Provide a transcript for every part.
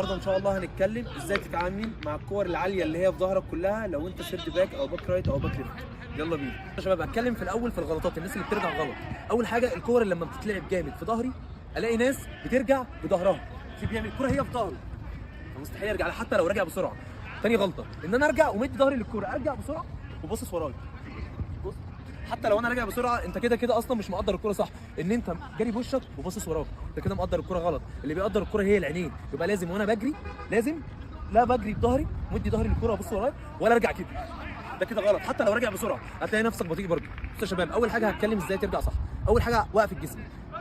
النهارده ان شاء الله هنتكلم ازاي تتعامل مع الكور العالية اللي هي في ظهرك كلها لو انت third back او back right او back left. يلا بينا يا شباب. هتكلم في الاول في الغلطات، الناس اللي بترجع غلط. اول حاجة الكور اللي لما بتتلعب جامد في ظهري الاقي ناس بترجع بظهرها، في بيعمل الكورة هي في ظهره فمستحيل يرجع لها حتى لو رجع بسرعة. تاني غلطه ان انا ارجع ومدي ظهري للكوره، ارجع بسرعة وباصص ورايا. بص، حتى لو انا راجع بسرعة انت كده كده اصلا مش مقدر الكورة صح، ان انت جاري بوشك وباصص وراك، انت كده مقدر الكورة غلط. اللي بيقدر الكورة هي العينين. يبقى لازم وانا بجري لازم لا بجري بظهري مدي ظهري للكورة وابص ورايا، ولا ارجع كده، ده كده غلط. حتى لو راجع بسرعة هتلاقي نفسك بطيء برضه. بصوا يا شباب، اول حاجة هتكلم ازاي ترجع صح. اول حاجة وقف الجسم.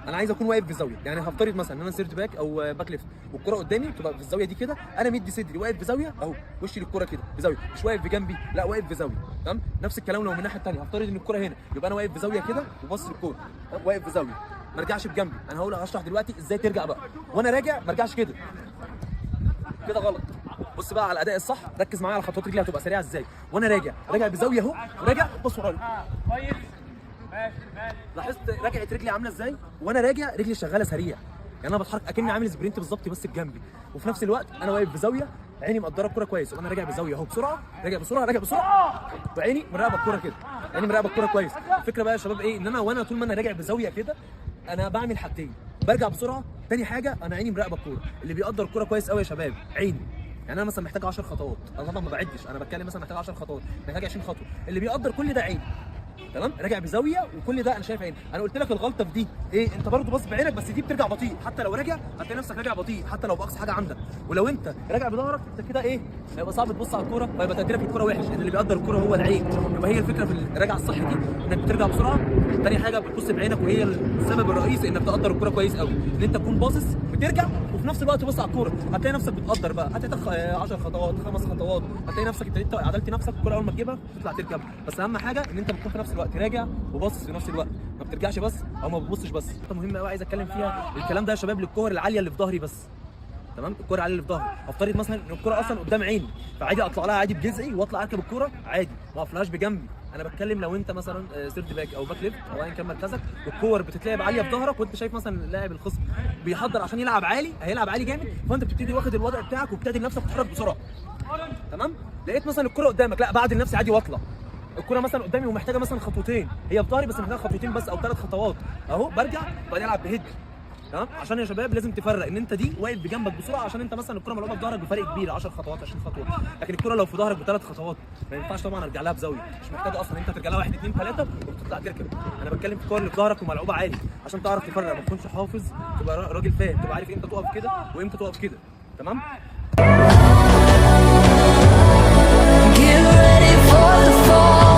انا عايز اكون واقف في زاويه، يعني هفترض مثلا ان انا third back او back left والكره قدامي تبقى في الزاوية دي كده، انا مدي صدري واقف في زاوية اهو، وشي للكرة كده بزاويه، مش واقف بجنبي، لا واقف في زاويه. تمام؟ نفس الكلام لو من الناحية الثانية، هفترض ان الكره هنا، يبقى انا واقف في زاوية كده وبص للكورة، واقف في زاوية، ما ارجعش بجنبي. انا هقول هشرح دلوقتي ازاي ترجع بقى. وانا راجع ما ارجعش كده، كده غلط. بص بقى على الاداء الصح، ركز معايا على خطوات رجلي هتبقى سريعة ازاي. وانا راجع راجع بزاوية اهو، وراجع بص ورايا. لاحظت رجعت رجلي عامله ازاي؟ وانا راجع رجلي شغالة سريع، يعني انا بتحرك اكني عامل sprint بالظبط بس بجنبي، وفي نفس الوقت انا واقف بزاوية، عيني مقدره الكورة كويس. وانا راجع بزاوية اهو بسرعة، راجع بسرعة، راجع بسرعة، وعيني مراقبة الكورة كده، عيني مراقبة الكورة كويس. الفكرة بقى يا شباب ايه؟ ان انا وانا طول ما انا راجع بزاوية كده انا بعمل حاجتين: برجع بسرعة، تاني حاجة انا عيني مراقبة الكورة. اللي بيقدر الكورة كويس قوي يا شباب عيني. يعني انا مثلا محتاج 10 خطوات، انا طبعا ما بعدش، انا بتكلم مثلا محتاج 10 خطوات، محتاج 20 خطوة، اللي بيقدر كل ده عيني. تمام؟ راجع بزاوية وكل ده انا شايف عيني. انا قلت لك الغلطة في دي ايه؟ انت برضو باص بعينك، بس دي بترجع بطيء، حتى لو راجع هتلاقي نفسك راجع بطيء حتى لو باقصى حاجة عندك. ولو انت راجع بظهرك انت كده ايه؟ هيبقى صعب تبص على الكورة، فيبقى تقديرك للكورة وحش، لان اللي بيقدر الكورة هو العين. يبقى هي الفكرة في الراجعة الصح دي انك بترجع بسرعة، تاني حاجة بتبص بعينك، وهي السبب الرئيسي انك تقدر الكورة كويس قوي، ان انت تكون باصص بترجع وفي نفس الوقت تبص على الكورة، هتلاقي نفسك بتقدر بقى، هتلاقي 10 خطوات، 5 خطوات، هتلاقي نفسك ابتديت عدلت نفسك، الكورة اول ما تجيبها تطلع تركب. بس اهم حاجة ان انت بتكون في نفس الوقت راجع وباصص في نفس الوقت، ما بترجعش بس او ما بتبصش بس. نقطة مهمة قوي عايز اتكلم فيها، الكلام ده يا شباب للكور العالية اللي في ظهري بس. تمام؟ الكره العالية اللي في ظهري، افترض مثلا ان الكره اصلا قدام عيني، فعادي اطلع لها عادي بجذعي واطلع اركب الكره عادي، ما اقفلهاش بجنبي. انا بتكلم لو انت مثلا third back او back left او ايا كان مركزك، والكور بتتلعب عالية في ظهرك، وانت شايف مثلا لاعب الخصم بيحضر عشان يلعب عالي، هيلعب عالي جامد، فانت بتبتدي واخد الوضع بتاعك وبتعدل نفسك وتتحرك بسرعة. تمام؟ لقيت مثلا الكره قدامك، لا بعدل نفسي عادي واطلع. الكره مثلا قدامي ومحتاجة مثلا خطوتين، هي في ظهري بس محتاجه خطوتين بس او 3 خطوات اهو، برجع وبعدين العب ب head. تمام؟ عشان يا شباب لازم تفرق ان انت دي واقف بجنبك بسرعة عشان انت مثلا الكره ملعوبه في ظهرك بفرق كبير 10 خطوات 20 خطوة، لكن الكره لو في ظهرك بثلاث خطوات ما ينفعش طبعا ارجع لها بزاوية، مش محتاج اصلا انت ترجع لها 1 2 3 وبتطلع تركب. انا بتكلم في الكور اللي في ظهرك وملعوبه عالي عشان تعرف تفرق، ما تكونش حافظ، تبقى راجل فاهم، تبقى عارف امتى تقف كده وامتى تقف كده. تمام؟